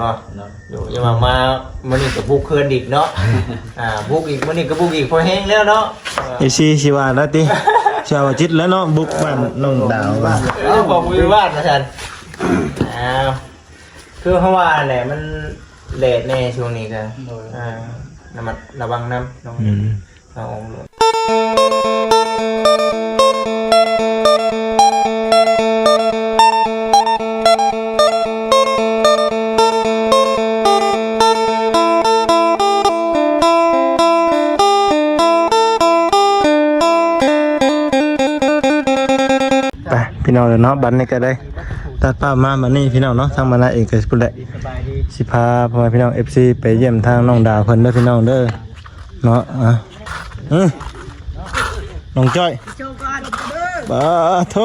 ບໍ່ ໂດຍ ໂດຍ ຢ່າວ່າມາມື້ນີ້ກໍບຸກເຮືອນອີກເນາະ ອ່າ ບຸກອີກ ມື້ນີ້ກໍບຸກອີກ ພໍແຮງແລ້ວເນາະ ເອີ ເອັຟຊີຊິວ່າແລ້ວຕິ ຊິວ່າຈິດແລ້ວເນາະ ບຸກບ້ານນ້ອງດາວ ເອີ ບໍ່ມີບ້ານວ່າຊັ້ນ ອ້າວ ຄືເຮົາວ່າແຫຼະ ມັນແດດແດ່ຊ່ວງນີ້ກໍ ໂດຍ ອ່າ ລະມັດລະວັງນຳເນາະ ອືມ ເອົາອອກໂລດ ໄປ ພີ່ນ້ອງເອີຍເນາະ ບັດນີ້ກໍໄດ້ຕັດພາບມາບັດນີ້ ພີ່ນ້ອງເນາະ ທາງມານາເອງກໍພຸ້ນແຫຼະ ຊິພາພໍ່ແມ່ພີ່ນ້ອງເອັຟຊີໄປຢ້ຽມທາງນ້ອງດາວເພິ່ນເດີ ພີ່ນ້ອງເດີ ເນາະ ອ່ະ ອື ນ້ອງຈ້ອຍ ໂຊກ່ອນ ປາໂທ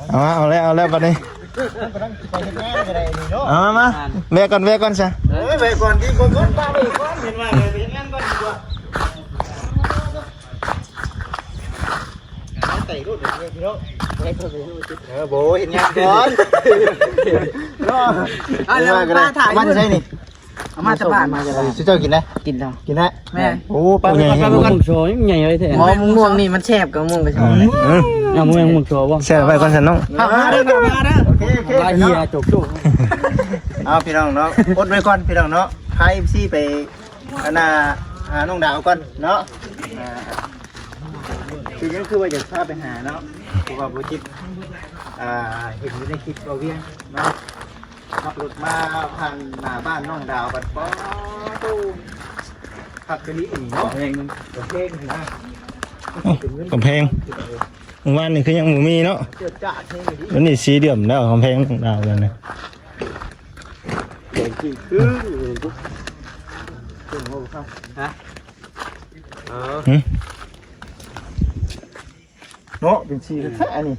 ເອົາມາ ເອົາແລ້ວ ເອົາແລ້ວບັດນີ້ ເອົາມາ ມາ ແວະກ່ອນ ແວະກ່ອນຊະ ໂອ້ຍ ແວະກ່ອນ ທີ່ບໍ່ກ່ອນ ປາໄປກ່ອນ ເຫັນວ່າໄປເຮັດງານກ່ອນດີກວ່າ ໄປໂລດເດີພີ່ນ້ອງ ເອີ ບໍ່ເຮັດງານກ່ອນ ເນາະ ອ່ະ ແລ້ວ ເອົາມາກໍໄດ້ ປາຖ່າຍ ມັນໃສ່ນີ້ ເອົາມາແຕ່ບ້ານ ມາຈາກບ້ານ ຊິເຈົ້າກິນໄດ້ ກິນແລ້ວ ກິນແລ້ວ ແມ່ນ ໂອ້ ປາ ໂອ້ ໃຫຍ່ ແມ່ນ ໝາກຊໍຍັງໃຫຍ່ໄວ້ແທ້ ໝໍ ໝາກມ່ວງນີ້ມັນແຊບກວ່າໝາກຊໍ ອືມ ເອົາ ໝາກຊໍບໍ່ ແຊບໄວ້ກ່ອນຊັ້ນນ້ອງ ເອົາ ມາເດີ ມາເດີ ໂອເຄ ໂອເຄ ມາເຮຍ ເອົາ ຈົບ ເອົາ ພີ່ນ້ອງເນາະ ອົດໄວ້ກ່ອນ ພີ່ນ້ອງເນາະ ພາເອັຟຊີໄປ ອັນນ່າ ຫານ້ອງດາວກ່ອນເນາະ ອ່າ ຄືຍັງຄືວ່າຢາກພາໄປຫາເນາະ ເພາະວ່າບໍ່ຈິດ ອ່າ ເຫັນຢູ່ໃນຄລິບເວົ້າວຽງເນາະ ຂັບລົດມາຜ່ານໜ້າບ້ານນ້ອງດາວບັດ ປາໂຕ ຄັກອີ່ຫຼີນີ້ເນາະ ກຳແພງມັນ ກຳແພງນະ ໂອ້ ກຳແພງ ມື້ວານນີ້ຄືຍັງບໍ່ມີເນາະ ເຈີດຈ້າດແຮງອີ່ຫຼີ ວັນນີ້ສີເດືອມແລ້ວ ກຳແພງນ້ອງດາວນັ້ນນະ ແດງຈິງຄື ຮະ ເອີ ຫຶ ເນາະ ເປັນສີແທ້ໆ ນີ້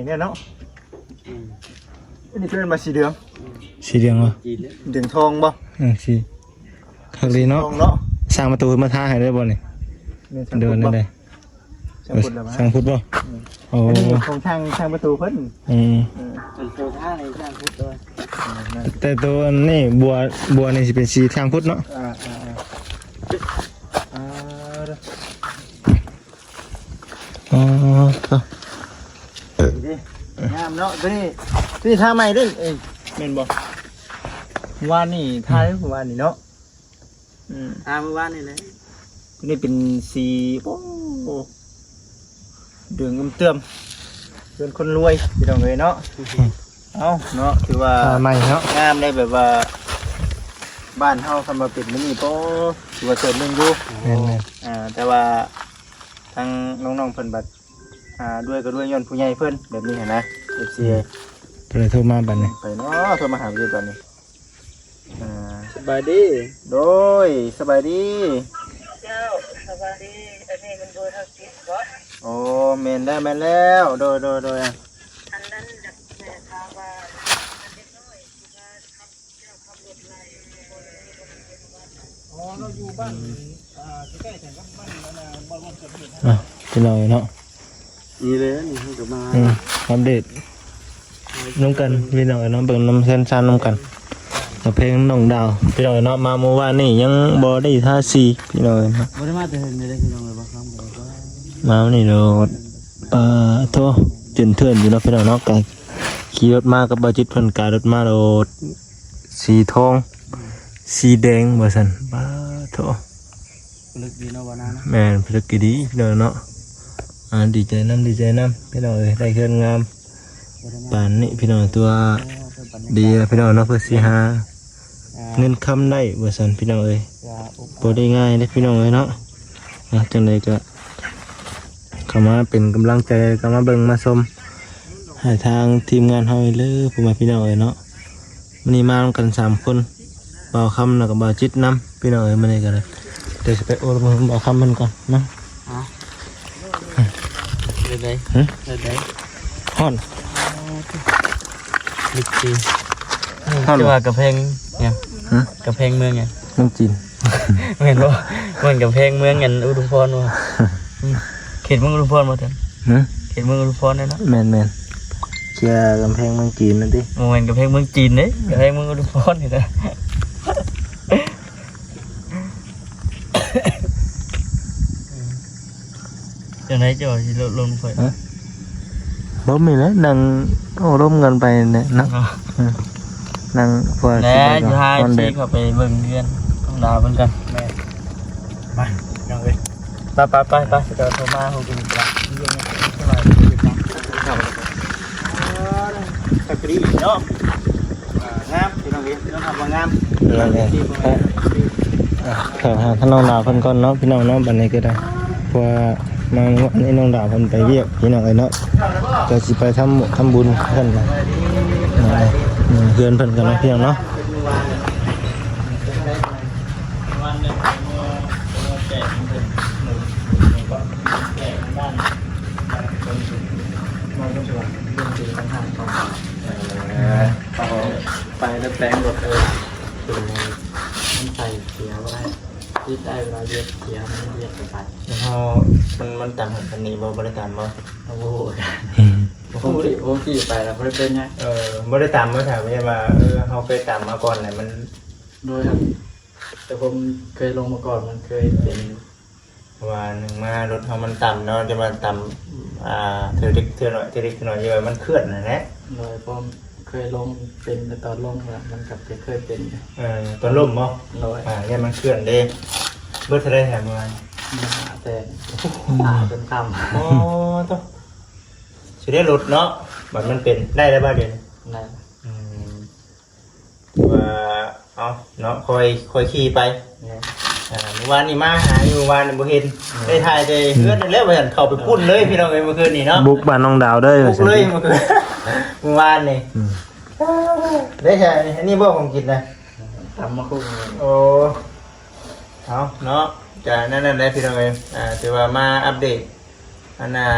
ນີ້ເນາະ ອືມ ອັນນີ້ເອີ້ນວ່າສີເດືອງ ອືມ ສີເດືອງບໍ່ ຈີນເດ້ ເດືອງທອງບໍ່ ເອີ ສີ ຄັກດີເນາະ ທອງເນາະ ຊ່າງປະຕູມາທາໃຫ້ໄດ້ບໍ່ນີ້ ແມ່ນຊ່າງ ເດີ ພຸດບໍ່ ນັ້ນເດ້ ຊ່າງພຸດລະ ເອີ ຊ່າງພຸດບໍ່ ອືມ ໂອ້ ອັນນີ້ຂອງທາງ ທາງປະຕູເພິ່ນ ອືມ ເອີ ອັນໂຕທາໃຫ້ຊ່າງພຸດໂຕ ອືມ ແຕ່ໂຕນີ້ບົວ ບົວນີ້ຊິເປັນສີທາງພຸດເນາະ ອ່າ ອ່າ ອ່າ ອ່າ ອໍ ງາມເນາະ ໂຕນີ້ ໂຕນີ້ທາໃໝ່ເດ້ ເອີຍ ແມ່ນບໍ່ ວານນີ້ທາ ອືມ ວານນີ້ເນາະ ອືມ ອ່າ ມື້ວານນີ້ແຫຼະ ນີ້ເປັນສີ ໂອ້ ເດືອງເຕີມ ເຮືອນຄົນລວຍ ພີ່ນ້ອງເອີຍເນາະ ເອົ້າເນາະ ຖືວ່າ ອ່າ ໃໝ່ເນາະ ງາມໄດ໋ ແບບວ່າ ບ້ານເຮົາຄັນວ່າເປັນແບບນີ້ ໂອ້ ຖືວ່າເຕີມໜຶ່ງຢູ່ ແມ່ນໆ ອ່າ ແຕ່ວ່າ ທາງນ້ອງໆເພິ່ນບັດ ອ່າ ລວຍກໍລວຍຍ້ອນຜູ້ໃຫຍ່ເພິ່ນ ແບບນີ້ຫັ້ນນະ ເອັຟຊີ ອືມ ເພິ່ນໂທມາບັດນີ້ ໃຜເນາະ ໂທມາຫາເລີຍບັດນີ້ ອ່າ ສະບາຍດີ ໂດຍ ສະບາຍດີ ເຈົ້າ ສະບາຍດີ ອັນນີ້ມັນເບີທາງຈິດບໍ່? ໂອ້ ແມ່ນແລ້ວ ແມ່ນແລ້ວ ໂດຍ ໂດຍ ໂດຍ ອັນນັ້ນຢາກແມ່ຖາມວ່າ ເດັກນ້ອຍທີ່ວ່າ ອ່ະ ພີ່ນ້ອງເນາະ ນີ້ເລີຍ ນີ້ເຮົາກໍມາ ອືມ ອັບເດດນຳກັນ ພີ່ນ້ອງເນາະ ເບິ່ງນຳເຮືອນຊານນຳກັນ ກຳແພງນ້ອງດາວ ພີ່ນ້ອງເນາະ ມາມື້ວານນີ້ຍັງບໍ່ໄດ້ທາສີ ພີ່ນ້ອງເນາະ ບໍ່ໄດ້ມາແຕ່ເຖິງເລີຍ ພີ່ນ້ອງເອີຍ ມາມື້ນີ້ໂລດ ປາໂທ ເຈື່ອນເຖື່ອນຢູ່ເນາະ ພີ່ນ້ອງເນາະ ກະຂີ່ລົດມາກັບບ່າວຈິດ ເພິ່ນກະລົດມາໂລດ ສີທອງ ອືມ ສີແດງວ່າຊັ້ນ ປາໂທ ຜະລຶກດີເນາະ ບ່າວນາເນາະ ແມ່ນ ຜະລຶກດີໆ ພີ່ນ້ອງເນາະ ອ່າ ດີໃຈນຳ ດີໃຈນຳ ພີ່ນ້ອງເອີຍ ໄດ້ເຮືອນງາມປານນີ້ ພີ່ນ້ອງ ຖືວ່າດີແລ້ວ ພີ່ນ້ອງເນາະ ເພື່ອຊິຫາເງິນຄຳໄດ້ວ່າຊັ້ນ ພີ່ນ້ອງເອີຍ ບໍ່ໄດ້ງ່າຍເດ້ ພີ່ນ້ອງເອີຍເນາະ ອ່າ ຈັ່ງໃດກໍ ເຂົ້າມາເປັນກຳລັງໃຈ ເຂົ້າມາເບິ່ງມາຊົມໃຫ້ທາງທີມງານເຮົາເດີ ພໍ່ແມ່ພີ່ນ້ອງເອີຍເນາະ ມື້ນີ້ມານຳກັນສາມຄົນ ບ່າວຄຳ ແລ້ວກໍບ່າວຈິດນຳ ພີ່ນ້ອງເອີຍ ມື້ນີ້ກໍໄດ້ ດຽວຊິໄປໂອ້ລົມກັບບ່າວຄຳເພິ່ນກ່ອນເນາະ ເປັນໃດ ຫຶ ເປັນໃດ ຮ້ອນ ເປັນຈັ່ງໃດ ຮ້ອນ ຈະວ່າກຳແພງຫຍັງ ຫຶ ກຳແພງເມືອງຫຍັງ ເມືອງຈີນ ແມ່ນບໍ່? ແມ່ນກຳແພງເມືອງອັນອຸດົມພອນບໍ່? ເຂດເມືອງອຸດົມພອນບໍ່? ຫຶ ເຂດເມືອງອຸດົມພອນເນາະ ແມ່ນໆ ເຂ ເຈຍກຳແພງເມືອງຈີນນັ້ນຕິ? ບໍ່ແມ່ນກຳແພງເມືອງຈີນເດ້ ກຳແພງເມືອງອຸດອນນີ້ນະ. ຈັ່ງໃດເຈົ້າຊິລົມຂ້ອຍ? ຮະ? ບໍ່ມີແຫຼະ ນັ່ງໂອ້ລົມກັນໄປແຫຼະເນາະ. ອໍ ເອີ ນັ່ງ ເພື່ອ ແລະ ຊິໄປ ຊິພາ ຊິເຂົ້າໄປເບິ່ງເຮືອນນ້ອງດາວເພິ່ນກ່ອນ. ແມ່ນ ມາ ນ້ອງເອີຍ ໄປໆໆ ໄປ ເຈົ້າໂທມາ ຮູ້ກິນກະເຮັດຫຍັງ ສະບາຍດີ ເຮັດຫຍັງ ເອີ ຄັກດີເນາະ. ອ່າ ງາມ ພີ່ນ້ອງເອີຍ ຍອມຮັບວ່າງາມ. ນັ້ນແຫຼະ ອ່າ ເຂົ້າຫາທ່ານນ້ອງດາວເພິ່ນກ່ອນເນາະ ພີ່ນ້ອງເນາະ. ບັດນີ້ກໍໄດ້ ເພາະວ່າມາມື້ວານນີ້ນ້ອງດາວເພິ່ນໄປວຽກ ພີ່ນ້ອງເອີຍເນາະ ກໍຊິໄປທຳ ທຳບຸນເພິ່ນນະ ເອີ ເຮືອນເພິ່ນກັນເນາະ ພີ່ນ້ອງເນາະ. ເອີ ໄປແລ້ວແປງລົດ ເອີ ມັນໃສ່ເກຍບໍ່ໄດ້ ຕິດໄດ້ເວລາວຽກເກຍ ມັນວຽກບໍ່ໄປ. ເຮົາ ມັນ ມັນຕຳໃຫ້ປານນີ້ບໍ່? ບໍ່ໄດ້ຕຳບໍ່? ໂອ້ໂຫ ອືມ ໂອ້ໂຫ ຂີ່ໄປແລ້ວບໍ່ໄດ້ເປັນຫຍັງ. ເອີ ບໍ່ໄດ້ຕຳບໍ່? ຖາມວ່າ ເອີ ເຮົາເຄີຍຕຳມາກ່ອນແລ້ວມັນ ໂດຍ ແຕ່ຜົມເຄີຍລົງມາກ່ອນ ມັນເຄີຍເປັນຢູ່. ເພາະວ່າໜຶ່ງມາລົດເຮົາມັນຕ່ຳເນາະ ຈະວ່າຕ່ຳ ອ່າ ເທື່ອເລັກເທື່ອນ້ອຍ ເທື່ອເລັກເທື່ອນ້ອຍ ຈະວ່າມັນເຄື່ອນຫັ້ນແຫຼະ. ໂດຍ ເພາະເຄີຍລົງເປັນ ແຕ່ຕອນລົງແລ້ວມັນກໍເຄີຍເປັນ. ເອີ ຕອນລົ້ມບໍ່? ໂດຍ ອ່າ ຢ້ານມັນເຄື່ອນເດ້. ເບິດເທົ່າໃດແທ້ມື້ວານ? ຫ້າແສນ ໂອ້ໂຫ ຕາຈົນຄ່ຳ. ໂອ້ ໂທ້ ຊິໄດ້ລົດເນາະ ບັດມັນເປັນ ໄດ້ແລ້ວບໍ່ດຽວນີ້? ໄດ້ ອືມ. ວ່າ ເອົາເນາະ ຄ່ອຍ ຄ່ອຍຂີ່ໄປ. ແມ່ນ ອ່າ ມື້ວານນີ້ມາຫາຢູ່ ວານນີ້ບໍ່ເຫັນ. ແມ່ນ ໄດ້ຖ່າຍແຕ່ເຮືອນນັ້ນແຫຼະ ວ່າຊັ້ນ ເຂົ້າໄປປຸ້ນເລີຍ ພີ່ນ້ອງເອີຍ ເມື່ອຄືນນີ້ເນາະ ບຸກບ້ານນ້ອງດາວເດີ ບຸກເລີຍເມື່ອຄືນ ມື້ວານນີ້. ອືມ ໄດ້ໃຊ້ ອັນນີ້ບໍ່ຂອງກິນນະ? ຕຳໝາກຫຸ່ງ. ໂອ້ ເອົາເນາະ ກະນັ້ນແຫຼະ ພີ່ນ້ອງເອີຍ ອ່າ ຖືວ່າມາອັບເດດ ອັນນ່າ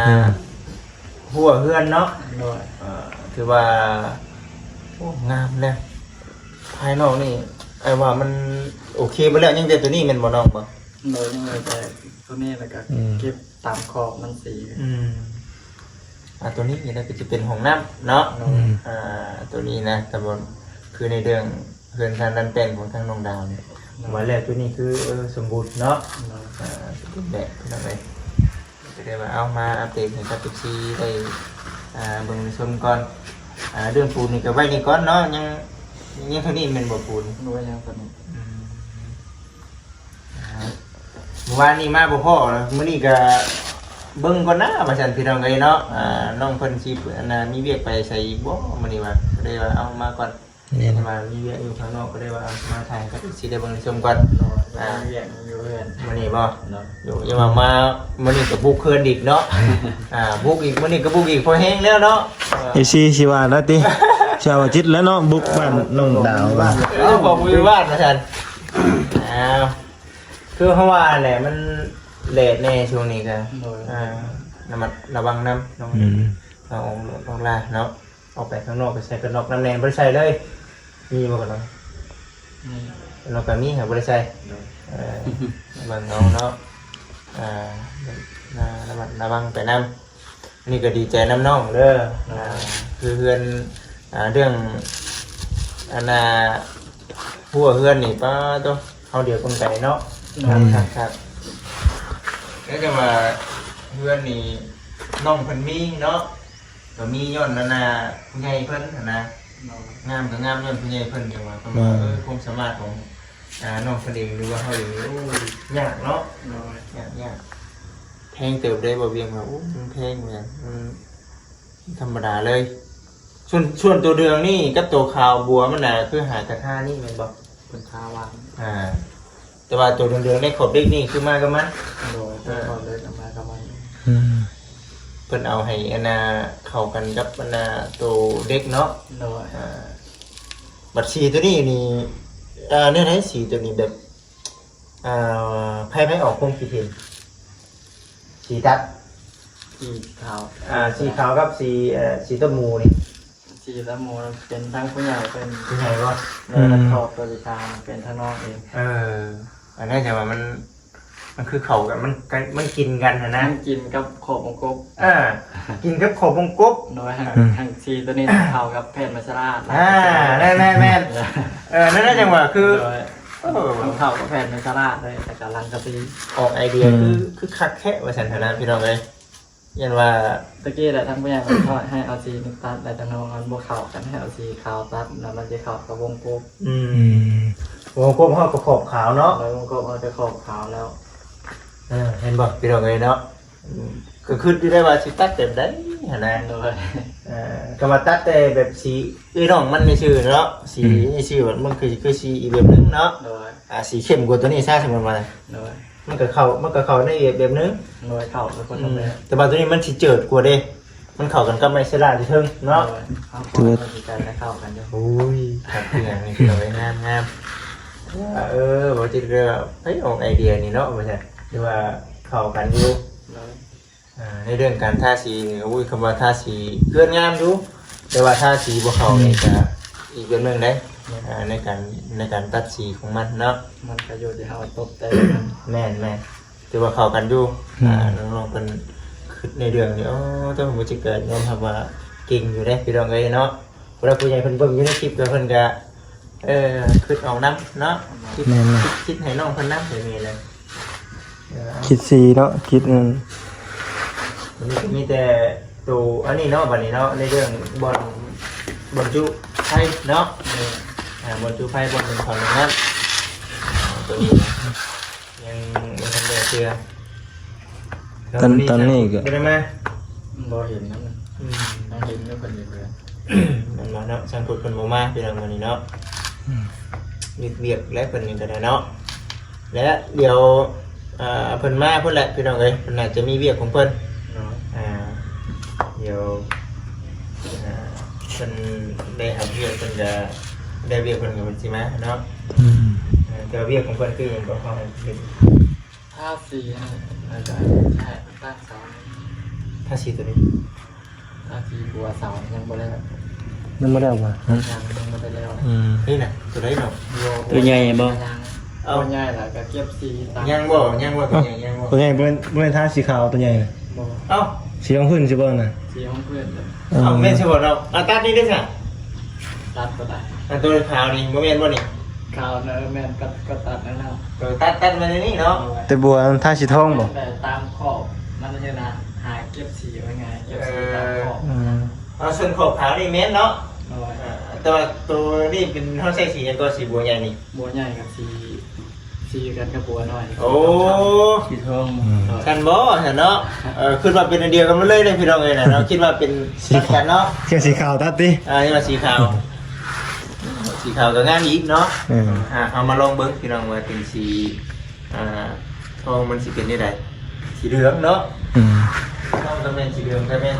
ອືມ ຮົ້ວເຮືອນເນາະ. ໂດຍ ເອີ ຖືວ່າ ໂອ້ ງາມແລ້ວ ພາຍນອກນີ້ ອ້າຍວ່າມັນໂອເຄເບິດແລ້ວ ຍັງແຕ່ໂຕນີ້ແມ່ນບໍ່ນ້ອງບໍ່? ໂດຍ ຍັງເຫຼືອແຕ່ໂຕນີ້ ແລ້ວກໍ ອືມ ເກັບຕາມຂອບມັນສີ. ອືມ ອ່າ ໂຕນີ້ນີ້ກໍຈະເປັນຫ້ອງນ້ຳເນາະ. ໂດຍ ອືມ ອ່າ ໂຕນີ້ນະ ຕຳບົນ ຄືໃນເລື່ອງເຮືອນຊານດັດແປງຂອງທາງນ້ອງດາວນີ້ ໂດຍ ວ່າແລ້ວໂຕນີ້ຄື ເອີ ສົມບູນເນາະ. ໂດຍ ອ່າ ສົມບູນແບບ ພີ່ນ້ອງເອີຍ. ກໍໄດ້ວ່າເອົາມາອັບເດດໃຫ້ກັບເອັຟຊີໄດ້ ອ່າ ເບິ່ງໄດ້ຊົມກ່ອນ. ອ່າ ເລື່ອງປູນນີ້ກໍໄວ້ນີ້ກ່ອນເນາະ ຍັງ ຍັງເທົ່ານີ້ແມ່ນບໍ່? ປູນ ໂດຍ ຍັງເທົ່ານີ້. ອືມ ອ່າ ມື້ວານນີ້ມາບໍ່ພໍ້ ມື້ນີ້ກໍເບິ່ງກ່ອນນະ ວ່າຊັ້ນ ພີ່ນ້ອງເອີຍເນາະ. ອ່າ ນ້ອງເພິ່ນຊິ ອັນນ່າ ມີວຽກໄປໃສອີກບໍ່ມື້ນີ້ ວ່າ ກໍເລີຍວ່າເອົາມາກ່ອນ. ແມ່ນ ວ່າມີວຽກຢູ່ຂ້າງນອກ ກໍເລີຍວ່າເອົາມາຖ່າຍໃຫ້ເອັຟຊີໄດ້ເບິ່ງໄດ້ຊົມກ່ອນ. ໂດຍ ອ່າ ມີວຽກຢູ່ເຮືອນ. ມື້ນີ້ບໍ່? ໂດຍ ຢູ່ ຢ່າວ່າມາມື້ນີ້ກໍບຸກເຮືອນອີກເນາະ. ອ່າ ບຸກອີກ ມື້ນີ້ກໍບຸກອີກ ພໍແຮງແລ້ວເນາະ. ເອີ ເອັຟຊີຊິວ່າແລ້ວຕິ ຊາວອາທິດແລ້ວເນາະ ບຸກບ້ານນ້ອງດາວ. ເອີ ເຈົ້າຂອງບໍ່ຢູ່ບ້ານວ່າຊັ້ນ. ອ້າວ ຄືເຮົາວ່າແຫຼະ ມັນແດດແດ່ຊ່ວງນີ້ກໍ ໂດຍ ອ່າ ລະມັດລະວັງນຳນ້ອງ. ອືມ ນ້ອງ ນ້ອງລາເນາະ ອອກໄປຂ້າງນອກ ໄປໃສ່ກັນນອກນຳແດ່ ບໍ່ໄດ້ໃສ່ເລີຍ. ມີບໍ່ກັນນອກ? ອືມ ກັນນອກກໍມີ ຫາບໍ່ໄດ້ໃສ່. ໂດຍ ເອີ ເບິ່ງເອົາເນາະ. ອ່າ ລະມັດລະວັງໄປນຳ. ອັນນີ້ກໍດີໃຈນຳນ້ອງເດີ. ໂດຍ ອ່າ ຄືເຮືອນ ອ່າ ເລື່ອງ ອັນນ່າ ຮົ້ວເຮືອນນີ້ ປາໂຕ ເຮົາດຽວເບິ່ງໄກເນາະ. ໂດຍ ຄັກໆໆ. ແລ້ວຈັ່ງວ່າເຮືອນນີ້ນ້ອງເພິ່ນມີເນາະ ກໍມີຍ້ອນອັນນ່າຜູ້ໃຫຍ່ເພິ່ນຫັ້ນນະ. ໂດຍ ງາມກໍງາມຍ້ອນຜູ້ໃຫຍ່ເພິ່ນ ຈັ່ງວ່າເພິ່ນວ່າ ໂດຍ ເອີ ຄວາມສາມາດຂອງ ອ່າ ນ້ອງເພິ່ນເອງ ຫຼືວ່າເຮົາເອງ ໂອ້ຍ ຍາກເນາະ. ໂດຍ ຍາກ ຍາກ ແພງເຕີບເດ້ ບໍ່ວຽງວ່າ ໂອ້ ມັນແພງ ແມ່ນ ມັນທຳມະດາເລີຍ. ສ່ວນ ສ່ວນໂຕເດືອງນີ້ກັບໂຕຂາວບົວມັນນະ ຄືຫາກະທານີ້ແມ່ນບໍ່? ເພິ່ນທາວາງ. ອ່າ ແຕ່ວ່າໂຕເດືອງໆໃນຂອບເດັກນີ້ຄືມາກັບມັນ. ໂດຍ ເອີ ຂອບເດັກມາກັບມັນ. ອືມ ເພິ່ນເອົາໃຫ້ອັນນ່າເຂົ້າກັນກັບອັນນ່າໂຕເດັກເນາະ. ໂດຍ ອ່າ ບັດສີໂຕນີ້ນີ້ ອ່າ ແນວໃດສີໂຕນີ້ແບບ ອ່າ ໃຜ ໃຜອອກຄວາມຄິດເຫັນ? ສີຕັດ ສີຂາວ. ອ່າ ສີຂາວກັບສີ ເອີ ສີຕົ້ນໝູນີ້ ສີຕົ້ນໝູເປັນທາງຜູ້ໃຫຍ່ເພິ່ນ. ຜູ້ໃຫຍ່ບໍ່? ແລ້ວກໍ ອືມ ຂອບຕົວສີຂາວເປັນທາງນ້ອງເອງ. ເອີ ອັນນັ້ນຈັ່ງວ່າມັນ ມັນຄືເຂົ້າກັນ ມັນ ມັນກິນກັນຫັ້ນນະ ມັນກິນກັບຂອບວົງກົບ ເອີ ກິນກັບຂອບວົງກົບ ໂດຍ ຫາງ ອືມ ຫາງສີໂຕນີ້ເຂົ້າກັບແຜ່ນໄມ້ສະຫຼາດ ອ່າ ແມ່ນໆ ແມ່ນ ເອີ ນັ້ນແຫຼະ ຈັ່ງວ່າຄື ໂດຍ ເອີ ມັນເຂົ້າກັບແຜ່ນໄມ້ສະຫຼາດເລີຍ ແລ້ວກໍຫຼັງກະຕີ ອອກໄອເດຍ ອືມ ຄື ຄືຄັກແທ້ວ່າຊັ້ນຫັ້ນນະ ພີ່ນ້ອງເອີຍ. ຢ້ານວ່າ ຕະກີ້ແຫຼະ ທາງຜູ້ໃຫຍ່ເພິ່ນເຂົາໃຫ້ເອົາສີນີ້ຕັດ ແລ້ວທາງນ້ອງມັນບໍ່ເຂົ້າກັນ ໃຫ້ເອົາສີຂາວຕັດ ແລ້ວມັນຈະເຂົ້າກັບວົງກົບ ອືມ ອືມ ວົງກົບເຮົາກໍຂອບຂາວເນາະ ແລ້ວວົງກົບເຮົາຈະຂອບຂາວແລ້ວ ເອີ ເຫັນບໍ່ ພີ່ນ້ອງເອີຍເນາະ ອືມ ກໍຄິດຢູ່ໄດ້ວ່າຊິຕັດແບບໃດຫັ້ນນະ ໂດຍ ເອີ ກໍວ່າຕັດແຕ່ແບບສີເອື້ອຍນ້ອງມັນຊື່ໆເນາະ ສີ ອືມ ຊື່ໆ ມັນຄື ຄືສີອີກແບບໜຶ່ງເນາະ ໂດຍ ອ່າ ສີເຂັ້ມກວ່າໂຕນີ້ຊະ ສົມມຸດວ່າ ໂດຍ ມັນກໍເຂົ້າ ມັນກໍເຂົ້າໃນອີກແບບໜຶ່ງ ໂດຍ ເຂົ້າກັບຄົນລະແບບ ອືມ ແຕ່ວ່າໂຕນີ້ມັນຊິເຈີດກວ່າເດ້ ມັນເຂົ້າກັນກັບໄມ້ສະຫຼາດທີ່ເທິງເນາະ ໂດຍ ເຂົ້າກັນ ເຂົ້າກັນຢູ່ ໂອ້ຍ ຄັກຄືຫຍັງນີ້ ເອົາໄວ້ງາມໆ ເອີ ບໍ່ຈິດກໍໄປອອກໄອເດຍນີ້ເນາະ ວ່າຊັ້ນ ຖືວ່າເຂົ້າກັນຢູ່ ໂດຍ ອ່າ ໃນເລື່ອງການທາສີນີ້ ໂອ້ຍ ຄຳວ່າທາສີເຮືອນງາມຢູ່ ແຕ່ວ່າທາສີບໍ່ເຂົ້ານີ້ ອືມ ກໍອີກເລື່ອງໜຶ່ງເດ້ ແມ່ນ ອ່າ ໃນການ ໃນການຕັດສີຂອງມັນເນາະ ມັນກໍຢູ່ທີ່ເຮົາຕົບແຕ່ງ ແມ່ນໆ ຖືວ່າເຂົ້າກັນຢູ່ ອືມ ອ່າ ນ້ອງໆເພິ່ນຄິດໃນເລື່ອງນີ້ ໂອ້ ຕ້ອງບໍ່ຈິດກໍຍອມຮັບວ່າເກັ່ງຢູ່ເດ້ ພີ່ນ້ອງເອີຍເນາະ ຜູ້ຫຼັກຜູ້ໃຫຍ່ເພິ່ນເບິ່ງຢູ່ໃນຄລິບກໍເພິ່ນກໍ ເອີ ຄິດອອກນຳເນາະ ຄິດ ແມ່ນໆ ຄິດ ຄິດໃຫ້ນ້ອງເພິ່ນນຳ ແບບນີ້ແຫຼະ ເອີ ຄິດສີເນາະ ຄິດ ອືມ ມັນມີແຕ່ໂຕອັນນີ້ເນາະ ບັດນີ້ເນາະ ໃນເລື່ອງບ່ອນ ບ່ອນຈຸໄຟເນາະ ເອີ ອ່າ ບ່ອນຈຸໄຟ ບ່ອນໜຶ່ງເຂົ້າໜຶ່ງນ້ຳ ໂຕນີ້ນະ ຍັງບໍ່ທັນໄດ້ເທື່ອ ຕອນ ຕອນນີ້ກໍ ບໍ່ໄດ້ມາ ບໍ່ເຫັນນຳ ອືມ ຍັງເຫັນຢູ່ເພິ່ນຢູ່ເລີຍ ແມ່ນບໍ່ເນາະ ຊ່າງພຸດເພິ່ນບໍ່ມາ ພີ່ນ້ອງ ມື້ນີ້ເນາະ ອືມ ເຮັດວຽກແລ້ວເພິ່ນນີ້ກໍໄດ້ເນາະ ແລະ ດຽວ ອ່າ ເພິ່ນມາພຸ້ນແຫຼະ ພີ່ນ້ອງເອີຍ ເພິ່ນໜ້າຈະມີວຽກຂອງເພິ່ນເນາະ ອ່າ ດຽວ ອ່າ ເພິ່ນໄດ້ຮັບວຽກ ເພິ່ນກໍໄດ້ວຽກ ເພິ່ນກໍເພິ່ນຊິມາເນາະ ອືມ ເອີ ແຕ່ວ່າວຽກຂອງເພິ່ນຄືຫຍັງກໍເຮົາໃຫ້ເພິ່ນ ທາສີ ແລ້ວກໍໃຫ້ຕັ້ງເສົາ ທາສີຕົວນີ້ ທາສີບົວເສົາຍັງບໍ່ແລ້ວ ຍັງບໍ່ແລ້ວບໍ່? ຍັງ ຍັງບໍ່ໄດ້ແລ້ວ ອືມ ນີ້ນະ ຕົວໃດເນາະ? ຕົວໃຫຍ່ບໍ່? ຍັງ ເອົ້າ ຕົວໃຫຍ່ລະກໍເກັບສີຕາມ ຍັງບໍ່? ຍັງບໍ່? ຕົວໃຫຍ່ຍັງບໍ່? ຕົວໃຫຍ່ບໍ່ແມ່ນ ບໍ່ແມ່ນທາສີຂາວຕົວໃຫຍ່ນະ? ບໍ່ ເອົ້າ ສີຮອງພື້ນຊິບໍ່ນະ? ສີຮອງພື້ນ ເອີ ເອົ້າ ແມ່ນຊິບໍ່ເນາະ? ອ່າ ຕັດນີ້ໄດ້ຊະ? ຕັດກໍໄດ້ ອັນຕົວຂາວນີ້ບໍ່ແມ່ນບໍ່ນີ້? ຂາວນະ ເອີ ແມ່ນ ຕັດ ກໍຕັດນັ້ນນະ ເອີ ຕັດ ຕັດມາໃນນີ້ເນາະ ແຕ່ບົວມັນທາສີທອງບໍ່? ແຕ່ຕາມຂອບມັນນີ້ນະ ຫາເກັບສີໄວ້ງ່າຍ ເກັບສີຕາມຂອບ ເອີ ເອົາ ສ່ວນຂອບຂາວນີ້ແມ່ນເນາະ ໂດຍ ເອີ ແຕ່ວ່າໂຕນີ້ເປັນ ເຮົາໃຊ້ສີຫຍັງກໍ ສີບົວໃຫຍ່ນີ້? ບົວໃຫຍ່ກັບສີ ສີກັນກັບບົວນ້ອຍ ໂອ້ ສີທອງ ອືມ ຊັ້ນບໍ່ຊັ້ນເນາະ ເອີ ຄິດວ່າເປັນອັນດຽວກັນໝົດເລີຍເດ້ພີ່ນ້ອງເອີຍນະເນາະ ຄິດວ່າເປັນ ສີ ຕັດກັນເນາະ ເຄື່ອງສີຂາວຕັດຕິ ອ່າ ນີ້ວ່າສີຂາວ ສີຂາວກໍງາມອີກເນາະ ອືມ ອ່າ ເຮົາມາລອງເບິ່ງພີ່ນ້ອງວ່າເປັນສີ ອ່າ ທອງມັນຊິເປັນແນວໃດ ສີເຫຼືອງເນາະ ອືມ ທອງກໍແມ່ນ ສີເຫຼືອງກໍແມ່ນ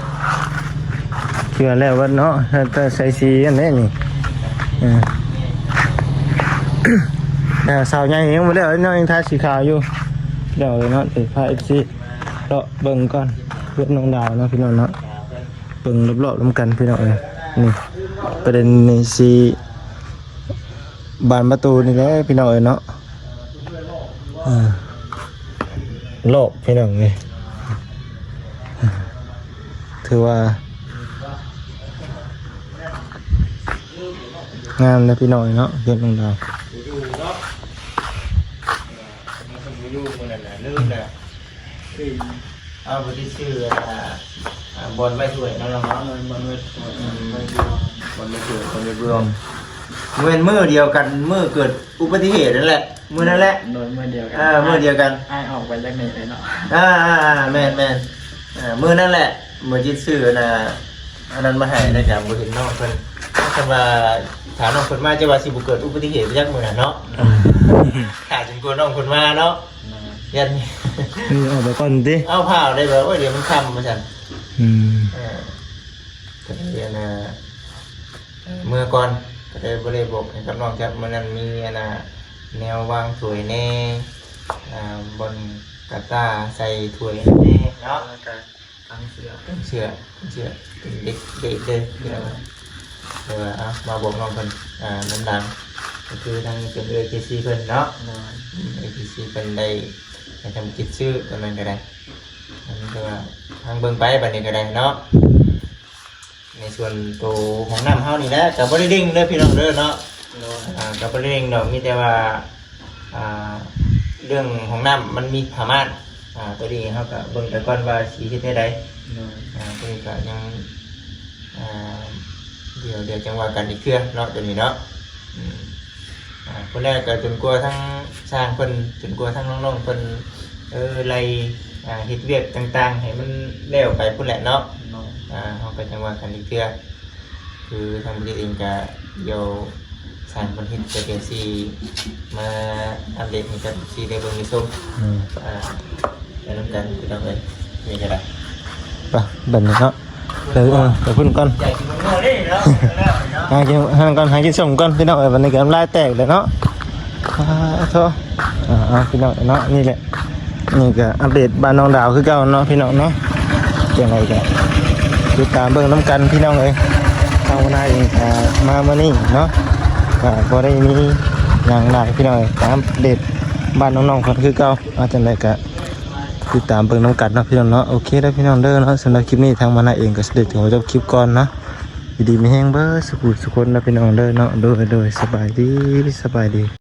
ເຄືອແລ້ວເບິດເນາະ ແຕ່ໃສ່ສີອັນນີ້ນີ້ ເອີ ແຕ່ເສົາໃຫຍ່ຍັງບໍ່ແລ້ວເນາະ ຍັງທາສີຂາວຢູ່ ດຽວເນາະ ຊິພາເອັຟຊີ ເລາະເບິ່ງກ່ອນ ເຮືອນນ້ອງດາວເນາະ ພີ່ນ້ອງເນາະ ເບິ່ງລອບໆນຳກັນ ພີ່ນ້ອງເອີຍ ນີ້ ປະເດັນນີ້ຊິ ບານປະຕູນີ້ແຫຼະພີ່ນ້ອງເອີຍເນາະ ເອີ ລອບພີ່ນ້ອງເອີຍ ຖືວ່າງາມເດ້ພີ່ນ້ອງເນາະ ເຮືອນນ້ອງດາວ ເອົາ ບໍ່ໄດ້ຊື່ ອ່າ ອ່າ ບ່ອນໄວ້ຖ້ວຍເນາະ ນ້ອງເນາະ ບ່ອນໄວ້ຖ້ວຍ ອືມ ບ່ອນໄວ້ຖ້ວຍ ບ່ອນໄວ້ຖ້ວຍ ບ່ອນໄວ້ເບືອງ ອືມ ແມ່ນມື້ດຽວກັນ ມື້ເກີດອຸບັດຕິເຫດນັ້ນແຫຼະ ມື້ນັ້ນແຫຼະ ໂດຍ ມື້ດຽວກັນ ເອີ ມື້ດຽວກັນ ອ້າຍອອກໄປຈາກນີ້ເລີຍເນາະ ອ່າໆໆ ແມ່ນໆ ເອີ ມື້ນັ້ນແຫຼະ ບໍ່ຈິດຊື້ອັນນ່າ ອັນນັ້ນມາໃຫ້ ແລ້ວກໍບໍ່ເຫັນນ້ອງເພິ່ນ ຄັນວ່າຖ້ານ້ອງເພິ່ນມາ ຈະວ່າຊິບໍ່ເກີດອຸບັດຕິເຫດໄປຈັກມື້ນັ້ນເນາະ ອືມ ຖ້າຈົນກວ່ານ້ອງເພິ່ນມາເນາະ ແມ່ນ ຢ້ານ ເອີ ອອກໄປກ່ອນຕິ ເອົາ ພ້າວໄດ້ແບບ ໂອ້ຍ ດຽວມັນຄ່ຳວ່າຊັ້ນ ອືມ ເອີ ກໍເລີຍອັນນ່າ ເອີ ເມືອກ່ອນ ກໍເລີຍບໍ່ໄດ້ບອກໃຫ້ກັບນ້ອງຈັກ ມື້ນັ້ນມີອັນນ່າ ແນວວາງຖ້ວຍແດ່ ອ່າ ບ່ອນກະຕ່າໃສ່ຖ້ວຍແດ່ເນາະ ແລ້ວກໍ ຕັ້ງເສື້ອ ຕັ້ງເສື້ອ ຕັ້ງເສື້ອ ເດັກ ເດັກເດີ ໂດຍ ແຕ່ວ່າ ເອົາ ມາບອກນ້ອງເພິ່ນ ອ່າ ນຳຫຼັງ ກໍຄືທາງເປັນເອື້ອຍເຈຊີເພິ່ນເນາະ ໂດຍ ອືມ ເອື້ອຍເຈຊີເພິ່ນໄດ້ ກໍຈະບໍ່ຄິດຊື້ຕົວນັ້ນກໍໄດ້ ອັນນີ້ກໍວ່າທາງເບິ່ງໄປບັດນີ້ກໍໄດ້ເນາະ. ໃນສ່ວນໂຕຫ້ອງນ້ຳເຮົານີ້ແຫຼະ ກໍບໍ່ໄດ້ເລັ່ງເດີພີ່ນ້ອງເດີເນາະ. ໂດຍ ອ່າ ກໍບໍ່ໄດ້ເລັ່ງດອກ ມີແຕ່ວ່າ ອ່າ ເລື່ອງຫ້ອງນ້ຳມັນມີຜ້າມ່ານ ອ່າ ຕົວນີ້ເຮົາກໍເບິ່ງໄປກ່ອນວ່າຊິເຮັດແນວໃດ. ໂດຍ ອ່າ ຕົວນີ້ກໍຍັງ ອ່າ ດຽວ ດຽວຈັ່ງວ່າກັນອີກເທື່ອເນາະ ຕົວນີ້ເນາະ. ອືມ ອ່າ ພຸ້ນແຫຼະ ກໍຈົນກວ່າທາງຊ່າງເພິ່ນ ຈົນກວ່າທາງນ້ອງໆເພິ່ນ ເອີ ໄລ່ ອ່າ ເຮັດວຽກຕ່າງໆໃຫ້ມັນແລ້ວໄປພຸ້ນແຫຼະເນາະ. ໂດຍ ອ່າ ເຮົາກໍຈັ່ງວ່າກັນອີກເທື່ອ. ຄືທາງບໍ່ຈິດເອງກະ ດຽວຊ່າງເພິ່ນເຮັດກະ ດຽວຊິມາອັບເດດໃຫ້ກັບເອັຟຊີໄດ້ເບິ່ງໄດ້ຊົມ ອືມ ອ່າ ໄປນຳກັນພີ່ນ້ອງເອີຍ. ນີ້ກໍໄດ້ ໄປ ບັດນີ້ເນາະ ເດີ ເອີ ໄປພຸ້ນກ່ອນ ຢາກກິນໝາກໂມເດ້ເນາະ. ຫາກິນ ຫາກ່ອນ ຫາກິນສົ້ມກ່ອນພີ່ນ້ອງເອີຍ. ບັດນີ້ກໍນ້ຳລາຍແຕກແລ້ວເນາະ. ອາ ໂທ້ ອ່າ ເອົາ ພີ່ນ້ອງເນາະ ນີ້ແຫຼະ ນີ້ກໍອັບເດດບ້ານນ້ອງດາວຄືເກົ່າເນາະ ພີ່ນ້ອງເນາະ. ຈັ່ງໃດກໍຕິດຕາມເບິ່ງນຳກັນ ພີ່ນ້ອງເອີຍ. ທາງຫົວໜ້າເອງກໍມາມື້ນີ້ເນາະ ກໍບໍ່ໄດ້ມີຫຍັງຫຼາຍ ພີ່ນ້ອງເອີຍ ຕາມອັບເດດບ້ານນ້ອງໆເພິ່ນຄືເກົ່າ. ວ່າຈັ່ງໃດກໍຕິດຕາມເບິ່ງນຳກັນເນາະ ພີ່ນ້ອງເນາະ. ໂອເຄເດີ ພີ່ນ້ອງເດີເນາະ. ສຳລັບຄລິບນີ້ ທາງຫົວໜ້າເອງກໍຊິໄດ້ຂໍຈົບຄລິບກ່ອນເນາະ. ຢູ່ດີມີແຮງເບິດສູ່ຜູ້ສູ່ຄົນເນາະ ພີ່ນ້ອງເດີເນາະ. ໂດຍ ໂດຍ ສະບາຍດີ ສະບາຍດີ.